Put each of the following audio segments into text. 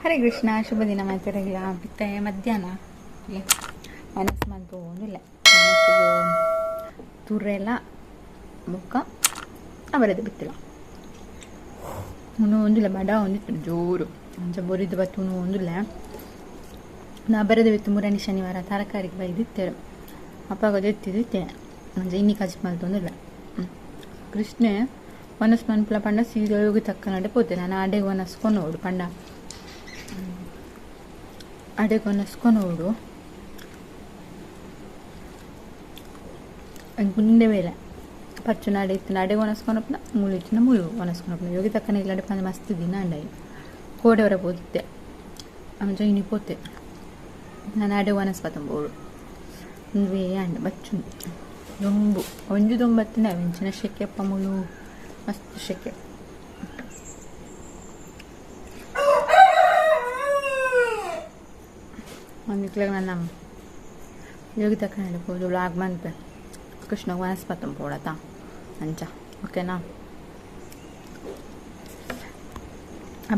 ಹರೇ ಕೃಷ್ಣ, ಶುಭ ದಿನ ಮಾತಾಡಗಿಲ್ಲ. ಬಿತ್ತೆ ಮಧ್ಯಾಹ್ನ ಮನಸ್ಸು ಮಂತೋಂದಿಲ್ಲ, ಮನಸ್ಸು ತುರೆಲ್ಲ ಮುಖ ಅವರದ್ದು ಬಿತ್ತಿಲ್ಲ. ಉಣು ಒಂದಿಲ್ಲ, ಬಡ ಒಂದಿತ್ತು ಜೋರು ಅಂಚ ಬೊರಿದು ಬತ್ತು ಉಣು ಒಂದಿಲ್ಲ. ನಾ ಬರೆದು ಬಿತ್ತು ಮೂರನೇ ಶನಿವಾರ ತರಕಾರಿಗೆ ಬೈದಿತ್ತೇರು ಅಪ್ಪಾಗ ಎತ್ತಿದ್ದಿತ್ತೇನೆ ಅಂಚ ಇನ್ನಿ ಕಜಿ ಮಲ್ತೊಂದಿಲ್ಲ. ಕೃಷ್ಣೆ ಮನಸ್ಸು ಮನ್ಪುಲ ಪಂಡ ಸೀದಾ ಹೋಗಿ ತಕ್ಕನಡೆ ಪೋತೆ. ನಾನು ಅಡೆಗೆ ಒನಸ್ಕೊಂಡು ಪಂಡ ಅಡೆಗೆ ಒನಸ್ಕೊಂಡು ಗುಂಡೆ ಮೇಲೆ ಪಚ್ಚು ನಾಡೆ ಇತ್ತು. ಅಡೆಗೆ ಒಣಸ್ಕೊಳಪ್ಪನ ಮುಳು ಇತ್ತು, ಮುಳು ಒಣಸ್ಕೊಳಪ್ಪನ ಯೋಗಿ ತಕ್ಕನ ಇಲ್ಲಾಡೆ ಪಂದ ಮಸ್ತ್ ದಿನ ಅಂಡಾಯಿ ಕೋಡೆವರ ಪೋತಿತ್ತೆ ಅಂಚ ಇನಿ ಪೋತೆ. ನಾನು ಅಡೆ ಒಣಸ್ಪತ್ತಂಬೋಳು ಒಂದುವೇ ಅಂಡ ಬಚ್ಚು ದೊಂಬು ಒಂಜು ದೊಂಬತ್ತಿನ ಅವೆಂಚಿನ ಶೆಕೆಪ್ಪ ಮುಳು ಮಸ್ತ್ ಶೆಕೆ. ಒಂದು ನನ್ನ ಯೋಗಿ ತಕ್ಕನ ಪೋದು ವ್ಲಾಗ್ ಮನ್ಪೆ ಕೃಷ್ಣ ವನಸ್ಪತಂ ಪೋಡತಾ ಅಂಚ ಓಕೆನಾ.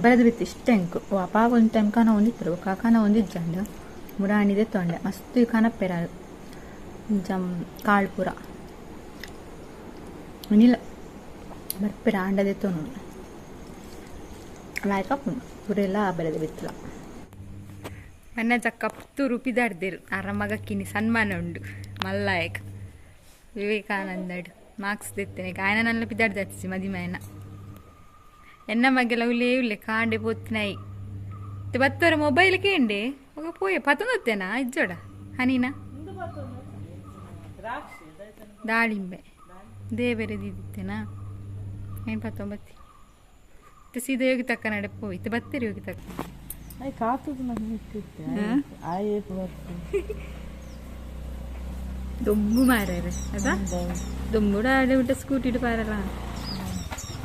ಬರೆದು ಬಿತ್ತು ಇಷ್ಟ ಎಂಕು ಅಪಾಗ ಒಂದು ಟೈಮ್ ಕಾನ ಒಂದಿತ್ತರು ಕಾಕಾನ ಒಂದಿಜ್ಜಂಡು ಮುರಾಣಿದೆ ತೊಂಡೆ ಮಸ್ತ್ ಕನಪೆರ ಜಮ್ ಕಾಳ್ಪುರ ನಿಲ್ಲ ಬರ್ಪೆರ ಆಂಡದೆ ತೊಂಡು ಲಾಯ್ಕ ಪುರೆಲ್ಲ ಬರೆದು ಬಿತ್ತಲ. ಮನ್ನ ಚಕ್ಕ ಪುತ್ತೂರು ಪಿದಾಡ್ದಿರು ಅರಮಗಕ್ಕಿನಿ ಸನ್ಮಾನ ಉಂಡು ಮಲ್ಲಾಯಕ್ ವಿವೇಕಾನಂದಡು ಮಾರ್ಕ್ಸ್ ದೆತ್ತೇನೆ ಆಯನ ನನ್ನ ಪಿದಾಡ್ದು ಮದಿಮಯನ ಎನ್ನ ಮಗೆಲ್ಲ ಉಲ್ಲೇ ಉಲ್ಲೆ ಕಾಂಡೆ ಪೋತ್ನಾಯಿ ಬತ್ತವರ ಮೊಬೈಲ್ ಕೇಂಡೆ ఒక ಪೋಯೆ ಪತೊಂದತ್ತೇನಾ ಇಜ್ಜೋಡ ಹನೀನ ದಾಳಿಂಬೆ ದೇವರೆ ದಿತ್ತೇನಾ ಏನು ಪತ್ತೊಂಬತ್ತಿ ಸೀದಾ ಯೋಗಿ ತಕ್ಕ ನಡೆ ಪೋಯ್ತು ಬತ್ತೀರಿ ಯೋಗಿ ತಕ್ಕ ದೊಂಬು ಮಾರ್ಯಾರ ಅದ ದೊಂಬುಡ ಆಡೆ ಬಿಟ್ಟ ಸ್ಕೂಟಿ ಪಾರಲ್ಲ.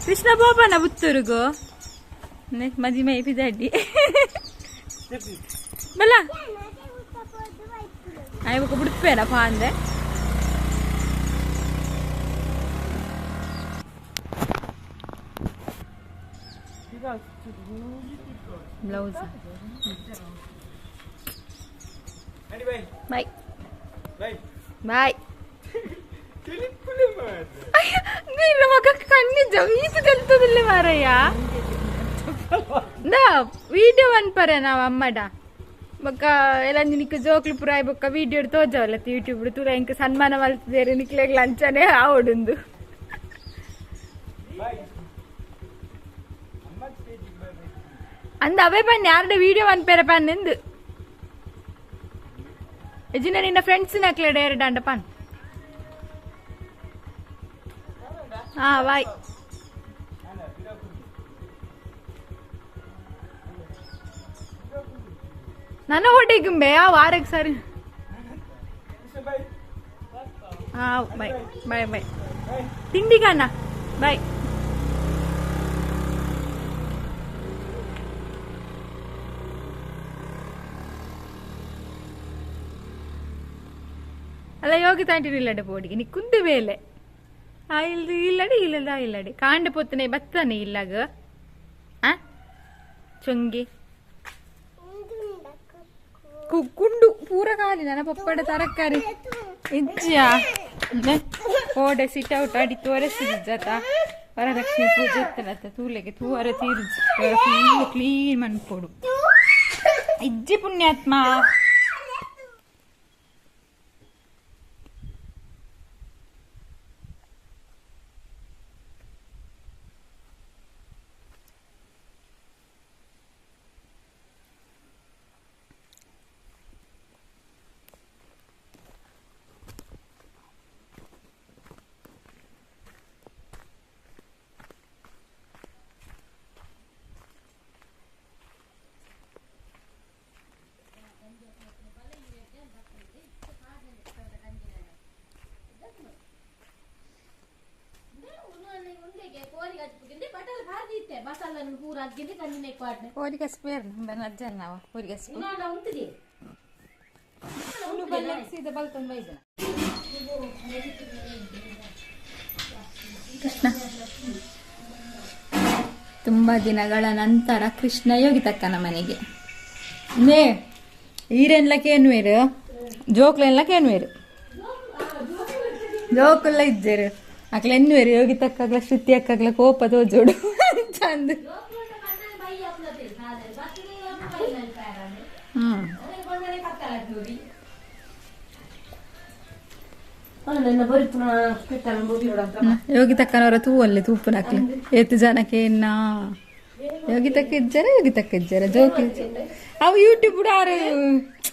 ಕೃಷ್ಣ ಬೋಪನ ಪುತ್ತೂರುಗು ಮದಿಮೈ ಪಿದಾಡಿ ಬಲ್ಲ ಆಯ್ಬೊಕ್ಕ ಬಿಡ್ಪೇನ ಪಾಂದೆ. Blouse bye bye. ನಿನ್ನ ಮಗಕ್ಕೆ ಕಣ್ಣಿದ್ದ ಈತ ತೆಲ್ತದಿಲ್ಲ ಮಾರಯ್ಯ. ನಾ ವಿಡಿಯೋ ಅನ್ಪರೆ ನಾವು ಅಮ್ಮಡ ಬೊಕ್ಕ ಎಲ್ಲ ನಿನಕ್ಕೆ ಜೋಕ್ಲು ಪುರ ಬೊಕ್ಕ ವಿಡಿಯೋ ತೋಜವಲ್ಲ ಯೂಟ್ಯೂಬ್ ತೂರ ಇಂಕ ಸನ್ಮಾನ ಮಲ್ತಿದ್ದೇರೆ ನಿಕ್ಲೆಗ್ ಲಂಚನೆ ಆವಡುಂದು. ಅಂದ ಅವೇ ಬನ್ನಿ ಯಾರ್ಡ ವಿಡಿಯೋ ಅನ್ಪೇರೆ ಪನ್ನೆಂದು ಎಜಿನ ನಿನ್ನ ಫ್ರೆಂಡ್ಸ್ ನಕ್ಲೆಡ ಎರಡು ಅಂಡ ಪನ್. ಹಾ ಬಾಯ್. ನನ್ನ ಹೊಟ್ಟೆಗುಂಬೆ ಆ ವಾರಕ್ಕೆ ಸರಿ. ಹಾ ಬಾಯ್ ಬಾಯ್ ಬಾಯ್ ತಿಂಡಿಗಣ್ಣ ಬಾಯ್. ಅಲ್ಲ ಯೋಗಿ ತಾಂಟಿರಿಲ್ಲಡೆ ಪೋಡಿಗೆ ನೀ ಕುಂದು ಬೇಲೆ ಆ ಇಲ್ದು ಇಲ್ಲಡೆ ಇಲ್ಲದ ಇಲ್ಲಡೆ ಕಾಂಡ ಪೊತ್ತನೆ ಬತ್ತಾನೆ ಇಲ್ಲಾಗ ಆ ಚೊಂಗಿ ಕುಂಡು ಪೂರ ಖಾಲಿ ನನ್ನ ಪಪ್ಪಡ ತರಕಾರಿ ಇಜ್ಜಿಯಾ ಓಡೆ ಸಿಟ್ ಔಟ್ ಅಡಿ ತೋರಿಸಿದ ವರಲಕ್ಷ್ಮಿ ಪೂಜೆ ಇತ್ತಲತ್ತ ತೂಲೆಗೆ ತೂವರ ತೀರ್ಜಿ ಫುಲ್ ಕ್ಲೀನ್ ಮನ್ಕೊಡು ಇಜ್ಜಿ ಪುಣ್ಯಾತ್ಮ. ಕೃಷ್ಣ ತುಂಬ ದಿನಗಳ ನಂತರ ಕೃಷ್ಣ ಯೋಗಿತಕ್ಕನ ಮನೆಗೆ. ನೇ ಈರೆನ್ಲ ಕೇನ್ವೇರು, ಜೋಕ್ಲೆನ್ಲ ಕೇನ್ವೇರು, ಜೋಕುಲ್ಲ ಇಜ್ಜೇರು ಅಕ್ಲ ಎನ್ನುವೇರು ಯೋಗಿತಕ್ಕಾಗ್ಲ ಶ್ರುತಿ ಅಕ್ಕಾಗ್ಲ ಕೋಪ ತೋಜೋಡು ಚಂದ. ಹ್ಮ್ ಯೋಗಿತಕ್ಕನವರ ತೂವಲ್ಲೆ ತೂಪುನಕ್ಲೆ ಏತು ಜನಕ್ಕೆ ಎನ್ನ ಯೋಗಿತಕ್ಕ ಇಜ್ಜಾರ, ಯೋಗಿತಕ್ಕ ಇಜ್ಜಾರ ಜೋಕ್ ಅವು ಯೂಟ್ಯೂಬ್ ಆರು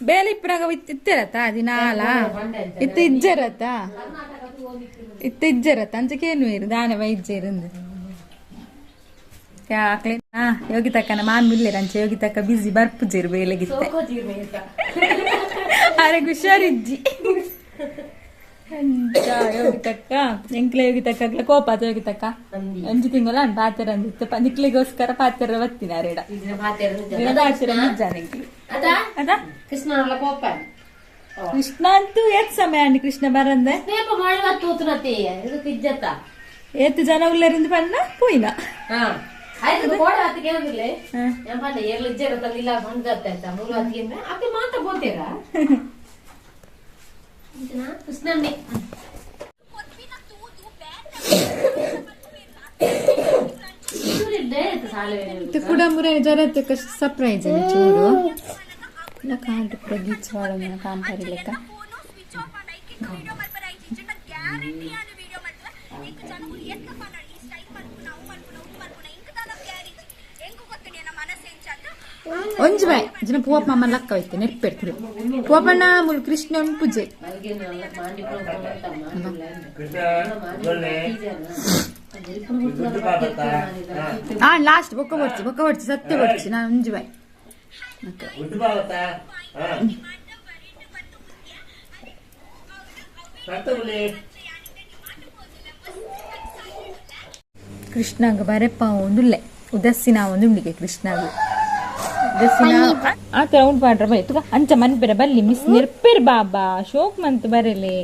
ಬೇಲೆ ಇಪ್ಪನಾಗ ಇತ್ತಿರತ್ತ ದಿನಾಲ ಇತ್ತ ಇಜ್ಜರತ್ತ ಇತ್ತ ಇಜ್ಜರತ್ತ ಅಂಚಕೇನು ಇರು ದಾನೆ ವೈದ್ಯರು ಅಕ್ಲೆ. ಹಾ ಯೋಗಿತಕ್ಕನ ಮಾಮಿ ಅಂಚೆ ಯೋಗಿತಕ್ಕ ಬಿಸಿ ಬರ್ಪುಜೇರು ಬೇಲೆಗಿತ್ತೆ ಅರೆ ಹುಷಾರಿಜ್ಜಿ ಅಂಚ ಯೋಗಿತಕ್ಕ ಎಂಕ್ಲೆ ಯೋಗಿತಕ್ಕ ಕೋಪ ಆತ ಯೋಗಿತಕ್ಕ ಅಂಜು ತಿಂಗಳ ಪಾತ್ರ ಅಂದಿತ್ತು ನಿಕ್ಲಿಗೋಸ್ಕರ ಪಾತ್ರ ಬತ್ತಿನ ಅರೇಡ ಪಾತ್ರ ನಿಜ ನಿಕ್ಲಿ ಅದ ಕೃಷ್ಣ ಕೋಪ. ಕೃಷ್ಣ ಅಂತೂ ಏತ್ ಸಮಯ ಅಂడి ಕೃಷ್ಣ ಬರಂದೆ ಏತ್ ಜನ ಉಳ್ಳರಿಂದ ಪನ್ನ ಪೋಯಿನ. ಕುಡಂಬುರ ಜ್ವರ ಸರ್ಪ್ರೈಸ್ ಚೂರು ಕಾಂಟು ಪೂರ ಗೀಚ್ ವಾಳಂದಿನ ಕಾಂಪರಿ ಲೆಕ್ಕ. ಒಂಜಿ ಬಾಯ್ ಜನ ಪೂವಪ್ಪ ಅಮ್ಮ ಲಕ್ಕ ಹೋಯ್ತು ನೆರ್ಪೆಡ್ತಿರು ಪೂವಪ್ಪಣ್ಣ ಮುಲ್ ಕೃಷ್ಣ ಪೂಜೆ. ಹಾ ಲಾಸ್ಟ್ ಬೊಕ್ಕ ಬಡ್ಚಿ ಬೊಕ್ಕ ಬಡ್ಚಿ ಸತ್ಯ ಬಡ್ಚಿ ನಾನು ಒಂಜಿ ಬಾಯ್. ಕೃಷ್ಣಾಗ ಬರೆಪ್ಪ ಒಂದುಲ್ಲೆ ಉದಸ್ಸಿನ ಒಂದುಂಡಿಗೆ ಕೃಷ್ಣಾಗ ಉದಸ್ಸಿನ ಆತ ಉಂಟು ಪಾಡ್ರ ಬೈ ತುಕ ಅಂಚ ಮನ್ಪೆರ ಬಲ್ಲಿ ಮಿಸ್ ನೆರ್ಪೆರ್ ಬಾಬಾ ಶೋಕ್ ಮಂತ್ ಬರೆಲೆ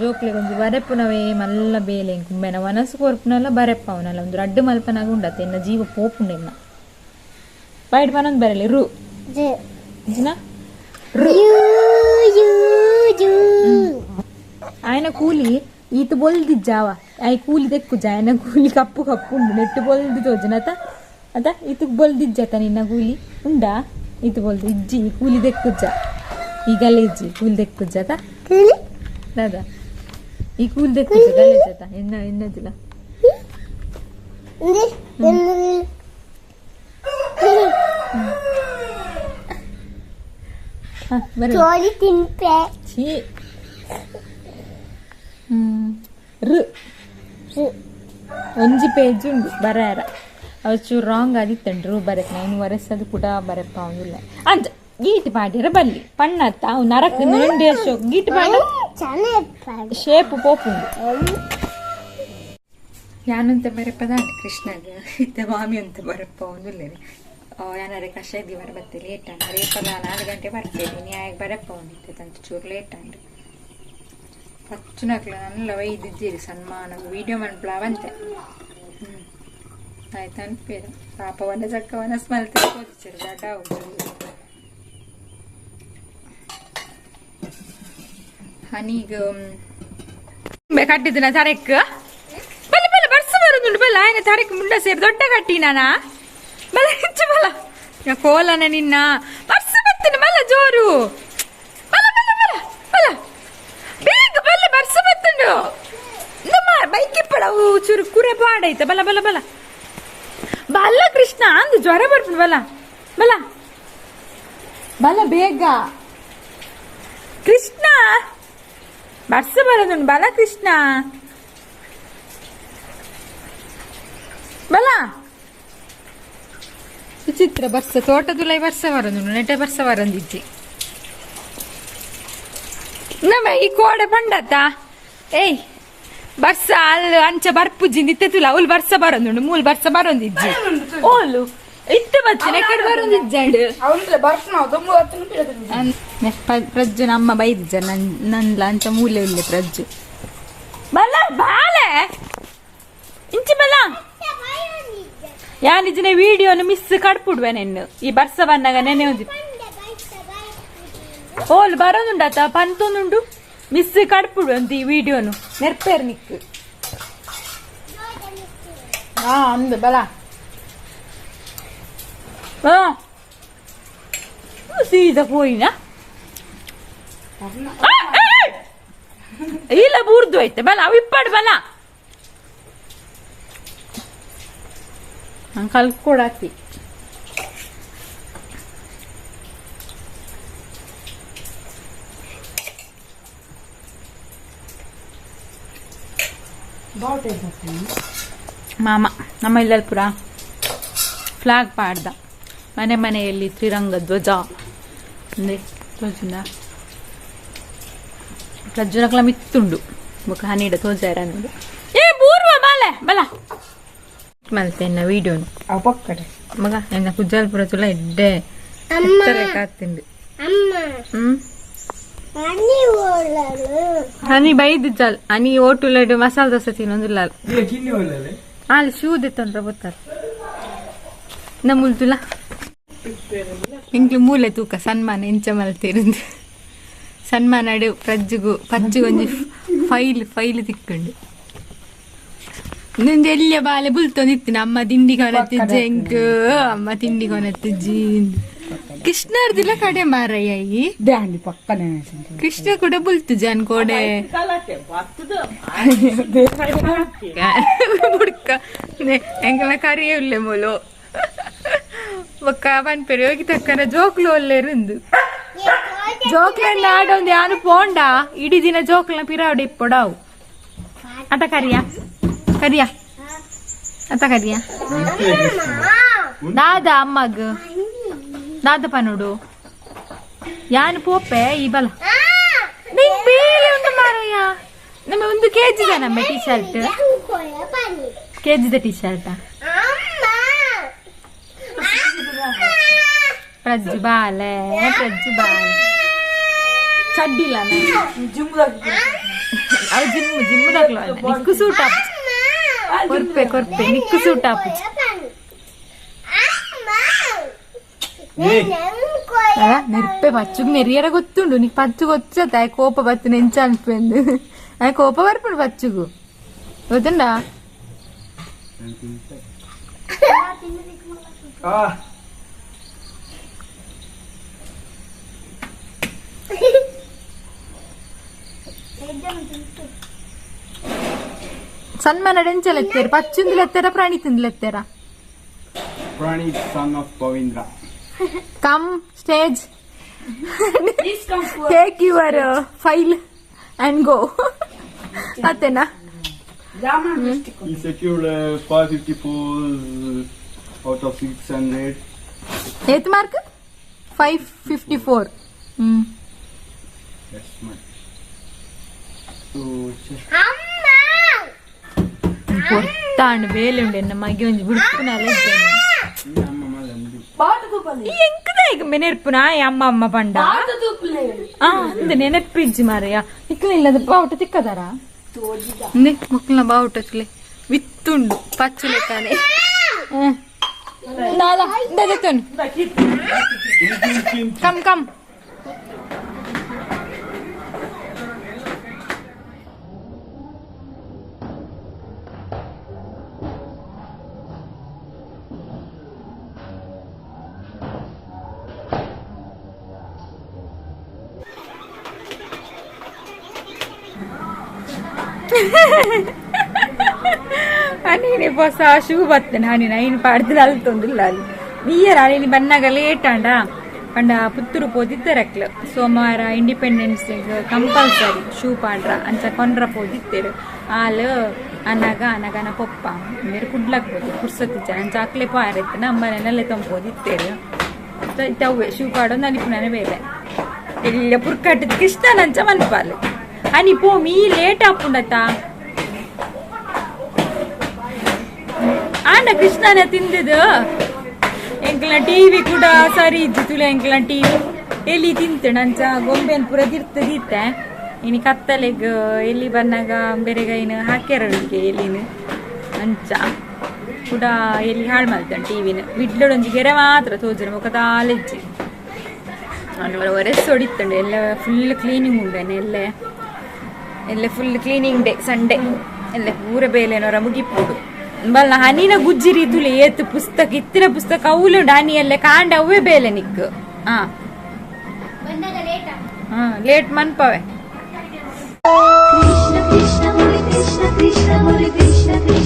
ಜೋಕ್ಲೆ ಒಂಜಿ ಬರೆಪುನವೇ ಮಲ್ಲ ಬೇಲೆ ಕುಂಬೆನ ವನಸು ಕೊರ್ಪುನಲ್ಲ ಬರೆಪ್ಪ ಅವನಲ್ಲ ಒಂದು ರಡ್ಡು ಮಲ್ಪನಾಗ ಉಂಡತ್ತೆ ಎನ್ನ ಜೀವ ಪೋಪುಂಡು ಎನ್ನ ಬೈಟ್ ಪನೊಂದು ಬರೆಲೆ ರು ಜಿನ ರು ఆయన ಕೂಲಿ ಈತ ಬೊಲ್ದಿಜ್ಜಾವ ಆಯ್ ಕೂಲಿ ದೆಕ್ಕುಜ ఆయన ಕೂಲಿ ಕಪ್ಪು ಕಪ್ಪು ಉಂಡು ನೆಟ್ಟು ಬೊಲ್ದು ತೋಜನತ ಅತ ಈತಕ್ ಬೊಲ್ದಿಜ್ಜತ ನಿನ್ನ ಕೂಲಿ ಉಂಡಾ ಈತ ಬೊಲ್ದು ಇಜ್ಜಿ ಕೂಲಿ ದೆಕ್ಕುಜ ಈ ಗಲೇಜಿ ಕೂಲಿ ದೆಕ್ಕುಜ ದಾದಾ ಈ ಕೂಲಿ ದೆಕ್ಕುಜ ಗಲೇಜತ ಎನ್ನ ಎನ್ನದಿಲ್ಲ. ಛೀ ರು ಒಂಜಿ ಪೇಜ್ ಉಂಡು ಬರಾರ ಅವು ಚೂರು ರಾಂಗ್ ಆದಿತ್ತಂಡ್ರು ಬರಕ್ ನಾನು ವರಸದು ಕೂಡ ಬರಪ್ಪ ಅವನಿಲ್ಲ ಅಂಚ ಗೀಟ್ ಪಾಡ್ಯರ ಬಲ್ಲಿ ಪಣ್ಣತ್ತ ಅವು ನರಕ್ నుండి ಅಶೋಕ್ ಗೀಟ್ ಪಾಡ ಶೇಪ್ ಪೋಪುಂಡು ಯಾನಂತ ಬರಪ್ಪದ ಕೃಷ್ಣಗ ಇತ್ತ ಮಾಮಿ ಅಂತ ಬರಪ್ಪ ಅವನಿಲ್ಲ ಯಾನಾರೆ ಕಷಾಯ ಬರ ಬತ್ತೆ ಲೇಟ್ ಅಂಡ ರೇಪಲ್ಲ 4 ಗಂಟೆ ಬರ್ತೇನೆ ನ್ಯಾಯ ಬರಪ್ಪ ಅವನಿತ್ತೆ ತಂತ ಚೂರು ಲೇಟ್ ಅಂಡ್ ಪಚ್ಚುನಕ್ಲ ನಲ್ಲ ವೈದಿದ್ದೀರಿ ಸನ್ಮಾನ ವಿಡಿಯೋ ಮನ್ಪ್ಲಾವಂತೆ ಆಯ್ತು ಅನ್ಪೇರು ಪಾಪ ವನ ಚಕ್ಕ ವನ ಸ್ಮಲ್ ತಿಳ್ಕೊಚ್ಚಿರು ದಡ್ಡ ಹನೀಗ ಕಟ್ಟಿದ್ದಿನ ತರೆಕ್ ಬಲ್ಲ ಬಲ್ಲ ಬರ್ಸ ಬರೋದುಂಟು ಬಲ್ಲ ఆయన ತರೆಕ್ ಮುಂಡ ಸೇರಿ ದೊಡ್ಡ ಕಟ್ಟಿನಾನ ಬಲ ಹೆಚ್ಚು ಬಲ ಕೋಲನ ನಿನ್ನ ಬರ್ಸ ಬರ್ತೇನೆ ಬಲ್ಲ ಜೋರು ಬಲ ಬಲ ಬಲ ಬಲ ಬೇಗ ಬಲ್ಲ ಬರ್ಸ ಬತ್ತುಂಡು ನಮ್ಮ ಬೈಕ್ ಇಪ್ಪಡವು ಚೂರು ಕುರೆ ಪಾಡೈತೆ ಬಲ ಬಲ ಬಲ ಬಲ್ಲ ಕೃಷ್ಣ ಅಂದು ಜ್ವರ ಬರ್ಪುಂಡು ಬಲ ಬಲ ಬಲ ಬೇಗ ಕೃಷ್ಣ ಬರ್ಸ ಬರೋದುಂಡು ಬಲ ಕೃಷ್ಣ ಬಲ ವಿಚಿತ್ರ ಬರ್ಸ ತೋಟದುಲೈ ಬರ್ಸ ಬರೋದುಂಡು ನೆಟೆ ಬರ್ಸ ಬರಂದಿಜ್ಜಿ ನಮ್ಮ ಈ ಕೋಡೆ ಪಂಡತ್ತ ಏಯ್ ಬರ್ಸ ಅಲ್ಲಿ ಅಂಚ ಬರ್ಪುಜಿ ನಿತ್ತೆ ತುಲ ಅವಳು ಬರ್ಸ ಬರೋದುಂಡು ಮೂಲು ಬರ್ಸ ಬರೋದಿಜ್ಜಿ ಓಲು ಇತ್ತು ಬಚ್ಚಿನ ಎಕ್ಕಡೆ ಬರೋದಿಜ್ಜಂಡು ಪ್ರಜ್ಜು ನಮ್ಮ ಬೈದಿಜ್ಜ ನನ್ ನನ್ಲ ಅಂಚ ಮೂಲೆ ಉಲ್ಲೆ ಪ್ರಜ್ಜು ಬಲ ಬಾಲೆ ಇಂಚಿ ಬಲ. ಯಾನಿಜಿನ ವಿಡಿಯೋನು ಮಿಸ್ ಕಡ್ಪುಡ್ವೆ ನೆನ್ನು ಈ ಬರ್ಸ ಬನ್ನಾಗ ನೆನೆ ಒಂಜಿ ಓಲ್ ಬರೋದುಂಡಾತ ಪಂತೊಂದುಂಡು ಮಿಸ್ ಕಡ್ಪುಡು ಅಂತ ಈ ವಿಡಿಯೋನು ನೆರ್ಪೇರ್ ನಿಕ್ ಹಾ ಅಂದು ಬಲ ಹಾ ಸೀದಾ ಪೋಯಿನ ಇಲ್ಲ ಬೂರ್ದು ಐತೆ ಬಲ ಅವು ಇಪ್ಪಾಡು ಬಲ ನಾನು ಕಲ್ಕೊಡಾಕಿ ಮಾಮ ನಮ್ಮ ಇಲ್ಲಲ್ಪುರ ಫ್ಲಾಗ್ ಪಾಡ್ದ ಮನೆ ಮನೆಯಲ್ಲಿ ತ್ರಿರಂಗ ಧ್ವಜ ಅಂದ್ರೆ ಧ್ವಜನ ಪ್ರಜ್ವನಕ್ಲ ಮಿತ್ತುಂಡು ಮುಖ ಹನಿಡ ತೋಜಾರ ಅನ್ನೋದು ಏ ಬೂರ್ವ ಬಾಲೆ ಬಲ ಮಲ್ತೆನ್ನ ವೀಡಿಯೋನು ಅವು ಪಕ್ಕಡೆ ಮಗ ಎನ್ನ ಕುಜ್ಜಾಲ್ಪುರ ತುಲ ಎಡ್ಡೆ ಕಾತಿಂಡು ಹನಿ ಬೈದು ಜಾಲ್ ಹನಿ ಓಟುಲಡು ಮಸಾಲೆ ದೋಸೆ ತಿನ್ನೊಂದುಲ್ಲ ಅಲ್ಲಿ ಶೂ ದೆತ್ತೊಂಡ್ರ ಗೊತ್ತಾರ ನಮ್ಮುಲ್ತುಲ ಇಂಕ್ಲು ಮೂಲೆ ತೂಕ ಸನ್ಮಾನ ಎಂಚ ಮಲ್ತಿರಂದು ಸನ್ಮಾನ ಪ್ರಜ್ಜುಗು ಪಜ್ಜುಗೊಂಜಿ ಫೈಲ್ ಫೈಲ್ ತಿಕ್ಕೊಂಡು ನಿಂದು ಎಲ್ಲಿಯ ಬಾಲೆ ಬುಲ್ತೊಂದಿತ್ತು ನಮ್ಮ ತಿಂಡಿ ಕೊನತ್ತಿಜ್ಜೆ ಎಂಕ್ ಅಮ್ಮ ತಿಂಡಿ ಕೊನತ್ತಿಜ್ಜಿ ಕೃಷ್ಣರ್ದಿಲ್ಲ ಕಡೆ ಮಾರಯ್ಯ ಈ ದಾಂಡಿ ಪಕ್ಕನೆ ಕೃಷ್ಣ ಕೂಡ ಬುಲ್ತು ಜಾನ್ ಕೋಡೆ ಬುಡ್ಕ ಎಂಕಲ ಕರಿಯುಲ್ಲೆ ಮೂಲು ಬೊಕ್ಕ ಪನ್ಪೆರ್ ಯೋಗಿ ತಕ್ಕನ ಜೋಕ್ಲು ಒಲ್ಲೆರುಂದು ಜೋಕ್ಲನ್ನ ಆಡೊಂದು ಯಾನು ಪೋಂಡ ಇಡೀ ದಿನ ಜೋಕ್ಲನ ಪಿರಾವಡೆ ಇಪ್ಪೊಡಾವು ಅತ ಕರಿಯ ಕರಿಯ ಅತ ಕರಿಯ ದಾದ ಅಮ್ಮಗ್ ದಾದ ಪನುಡು ಯಾನು ಪೋಪೆ ಈ ಬಲ ನಿಂಗ್ ಬೇಲೆ ಉಂಟು ಮಾರಯ್ಯ ನಮ್ಮ ಒಂದು ಕೆಜಿದ ನಮ್ಮ ಟೀ ಶರ್ಟ್ ಕೆಜಿದ ಟೀ ಶರ್ಟ್ ಪ್ರಜ್ಜು ಬಾಲೆ ಪ್ರಜ್ಜು ಬಾಲೆ ಚಡ್ಡಿಲ್ಲ ಅವು ಜಿಮ್ ಜಿಮ್ ದಾಕ್ಲು ನಿಕ್ಕು ಸೂಟ್ ಆಪು ಕೊರ್ಪೆ ಕೊರ್ಪೆ ನಿಕ್ಕು ಸೂಟ್ ಆಪು ನೆರ್ಪೆ ಪಚ್ಚುಗ್ ನೆರಿಯರ ಗೊತ್ತುಂಡು ನೀ ಪಚ್ಚು ಗೊಚ್ಚತ ಕೋಪ ಬತ್ತು ನೆಂಚ ಅನ್ಪೆಂದು ಆ ಕೋಪ ಬರ್ಪುಂಡು ಪಚ್ಚುಗು ಗೊತ್ತುಂಡಾ ಸನ್ಮಾನ ಡೆಂಚಲ್ ಎತ್ತೆರ ಪಚ್ಚುಂದಿಲ್ ಎತ್ತೆರ ಪ್ರಾಣಿ ತಿಂದಿಲ್ ಎತ್ತೆರ Prani, son of Pavindra. Come stage take your file and go ಅತ್ತೇನಾ He secured 554 out of 600. ಏತ್ mark 554. Hmm. That's much. So, ಪೊರ್ತಾಂಡ್ ಬೇಲೆ ಉಂಡು ಎನ್ನ ಮಗೆ ಒಂಜಿ ಬುಡ್ಪುನಾಲ ಈ ಎಂಕದ ಈಗ ನೆನಪುನ ಅಮ್ಮ ಅಮ್ಮ ಪಂಡ ಅಂದ ನೆನಪಿಜ್ಜಿ ಮಾರಯ್ಯ ಇಕ್ಲ ಇಲ್ಲದ ಬಾವುಟ ತಿಕ್ಕದಾರ ಮಕ್ಕಳ ಬಾವುಟ ಚುಲೆ ವಿತ್ತುಂಡು ಪಚ್ಚುಲೆ ತಾನೆ ನಾಲ ಇಂದ ಕಮ್ ಕಮ್ ನೀನೆ ಹೊಸ ಶೂ ಬರ್ತೇನೆ ಹನಿ ಐನು ಪಾಡ್ದು ಅಲ್ತೊಂದಿಲ್ಲ ಅಲ್ಲಿ ನೀಯರ ನೀನು ಬನ್ನಾಗ ಲೇಟ್ ಆಂಡ ಪಂಡ ಪುತ್ತೂರು ಪೋದಿದ್ದರಕ್ಲು ಸೋಮವಾರ ಇಂಡಿಪೆಂಡೆನ್ಸ್ ಕಂಪಲ್ಸರಿ ಶೂ ಪಾಡ್ರ ಅಂಚ ಕೊಂಡ್ರ ಪೋದಿತ್ತೇರು ಆಲ್ ಅನಗ ಅನಗನ ಪೊಪ್ಪ ಬೇರೆ ಕುಡ್ಲಕ್ ಪೋದು ಪುರ್ಸತ್ತಿಜ್ಜ ಅಂಚ ಅಕ್ಲೆ ಪಾರೈತೆ ನಮ್ಮನೆಲ್ಲೇ ತೊಂಬೋದಿತ್ತೇರು ತವ್ವೆ ಶೂ ಪಾಡೊಂದು ಅನಿಪುಣನೆ ಬೇಲೆ ಎಲ್ಲ ಪುರ್ಕಟ್ಟದ ಕೃಷ್ಣನಂಚ ಮನ್ಪಾಲು ಅನಿ ಪೋ ಮೀ ಲೇಟ್ ಆಪುಂಡತ ಆಂಡ ಕೃಷ್ಣನ ತಿಂದದು ಎಂಕ್ಲ ಟಿವಿ ಕೂಡ ಸರಿ ಇಜ್ಜಿ ತುಲೆ ಎಂಕ್ಲ ಟಿವಿ ಎಲ್ಲಿ ತಿಂತು ನಂಚ ಗೊಂಬೆನ್ ಪೂರ ತಿರ್ತದಿತ್ತೆ ಇನಿ ಕತ್ತಲೆಗ್ ಎಲ್ಲಿ ಬನ್ನಾಗ ಬೇರೆಗ ಏನು ಹಾಕ್ಯಾರ ಎಲ್ಲಿನ ಅಂಚ. ಕೂಡ ಎಲ್ಲಿ ಹಾಳು ಮಲ್ತಾನೆ ಟಿವಿನ ಮಿಡ್ಲೊಂಜಿ ಗೆರೆ ಮಾತ್ರ ತೋಜುನ ಬೊಕ ದಾಲೆಜ್ಜಿ ಅನ್ನ ಒರೆಸ್ ಹೊಡಿತುಂಡು ಎಲ್ಲ ಫುಲ್ ಕ್ಲೀನಿಂಗ್ ಉಂಡೇನೆ ಎಲ್ಲ ಎಲ್ಲ ಫುಲ್ ಕ್ಲೀನಿಂಗ್ ಡೇ ಸಂಡೇ. ಎಲ್ಲ ಪೂರ ಬೇಲೆನೋರ ಮುಗಿಪೋಡು. ಬಲ್ಲ ಹನಿನ ಗುಜ್ಜಿರಿ ತುಲೆ ಏತ್ ಪುಸ್ತಕ ಇತ್ತಿನ ಪುಸ್ತಕ ಅವುಲುಂಡು. ಹನಿ ಎಲ್ಲ ಕಾಂಡ ಅವೇ ಬೇಲೆ ನಿಕ್. ಹಾ ಹಾ, late ಮನ್ಪವೆ. Krishna Krishna Hare Krishna Krishna Hare Krishna Krishna.